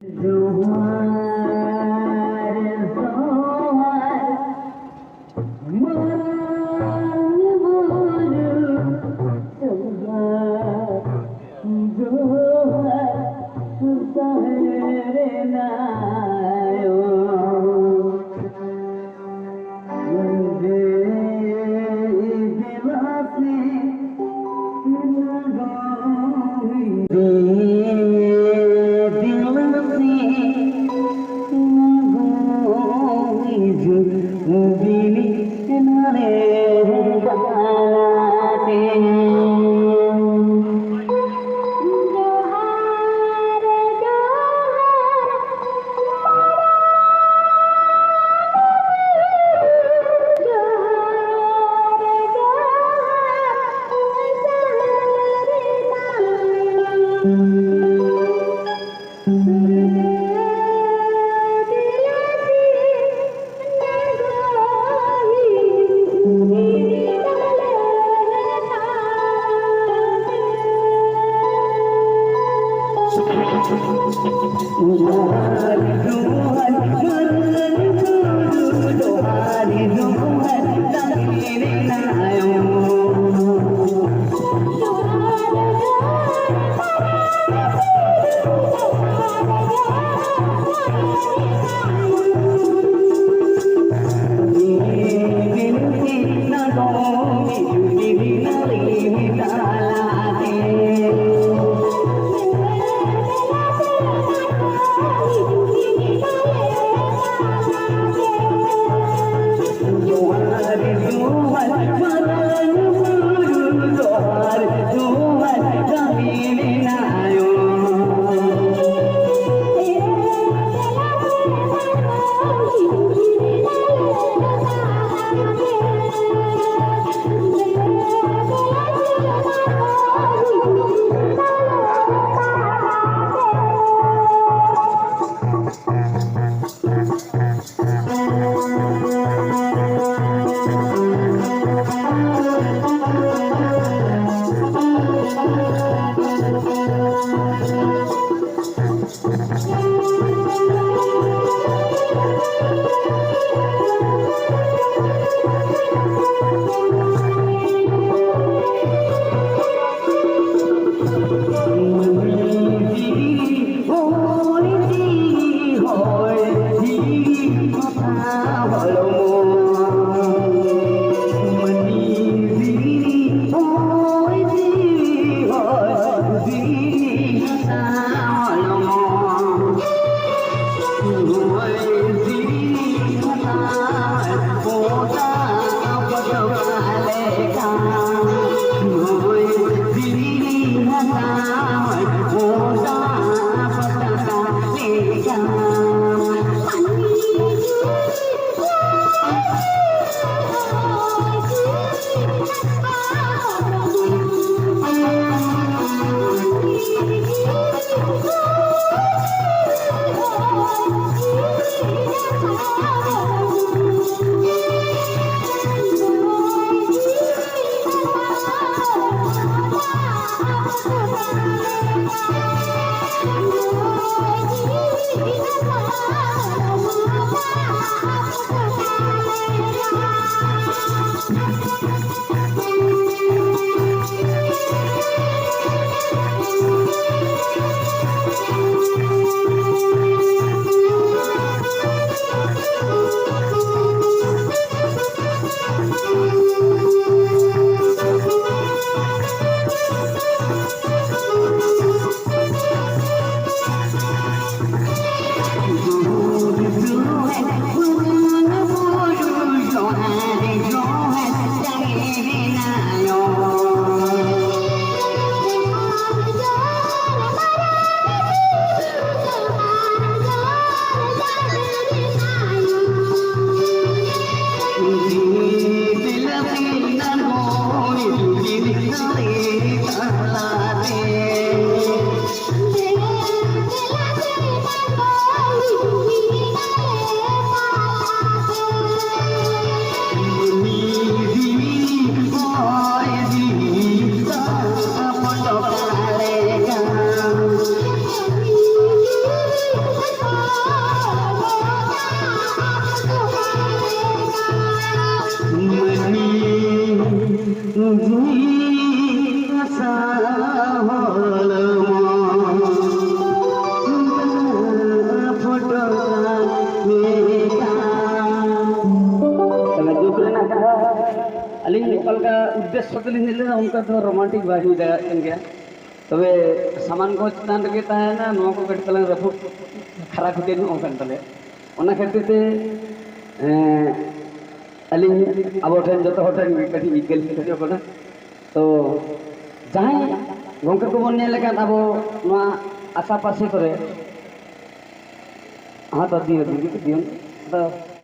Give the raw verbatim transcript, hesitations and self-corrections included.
ᱡᱚᱦᱟᱨ, ᱡᱚᱦᱟᱨ, ᱢᱟᱨᱟᱝ ᱵᱩᱨᱩ, ᱡᱚᱦᱟᱨ, ᱡᱚᱦᱟᱨ, ᱛᱟᱦᱮᱸ ᱨᱮᱱᱟᱜ᱾ ᱛᱟᱦᱞᱮ ᱫᱩᱠ ᱨᱮᱱᱟᱜ ᱠᱟᱛᱷᱟ, ᱟᱹᱞᱤᱧ ᱚᱠᱟ ᱞᱮᱠᱟ ᱩᱫᱽᱫᱮᱥᱥᱚ ᱛᱮᱞᱤᱧ ᱦᱮᱡ ᱞᱮᱱᱟ, ᱚᱱᱠᱟ ᱫᱚ ᱨᱳᱢᱟᱱᱴᱤᱠ ᱵᱟᱭ ᱦᱩᱭ ᱫᱟᱲᱮᱭᱟᱜ ᱠᱟᱱ ᱜᱮᱭᱟ᱾ ᱛᱚᱵᱮ ᱥᱟᱢᱟᱱ ᱠᱚ ᱪᱮᱛᱟᱱ ᱨᱮᱜᱮ ᱛᱟᱦᱮᱱᱟ, ᱱᱚᱣᱟ ᱠᱚ ᱠᱟᱹᱴᱤᱡ ᱛᱟᱞᱟᱝ ᱨᱟᱹᱯᱩᱫ ᱠᱷᱟᱨᱟ ᱠᱷᱩᱛᱤ ᱧᱚᱜ ᱠᱟᱱ ᱛᱟᱞᱮᱭᱟ᱾ ᱚᱱᱟ ᱠᱷᱟᱹᱛᱤᱨ ᱛᱮ, ᱮᱸ, ᱟᱹᱞᱤᱧ ᱟᱵᱚ ᱴᱷᱮᱱ, ᱡᱚᱛᱚ ᱦᱚᱲ ᱴᱷᱮᱱ ᱠᱟᱹᱴᱤᱡ ᱤᱠᱟᱹ ᱞᱤᱧ ᱠᱷᱚᱡᱚᱜ ᱠᱟᱱᱟ᱾ ᱛᱚ ᱡᱟᱦᱟᱸᱭ ᱜᱚᱢᱠᱮ ᱠᱚᱵᱚᱱ ᱧᱮᱞ ᱞᱮᱠᱷᱟᱱ ᱟᱵᱚ ᱱᱚᱣᱟ ᱟᱥᱟ ᱯᱟᱥᱮ ᱠᱚᱨᱮ, ᱦᱚᱸ ᱛᱚ ᱫᱤᱭᱚᱱ, ᱫᱤᱭᱚᱱ, ᱫᱤᱭᱚᱱ, ᱟᱫᱚ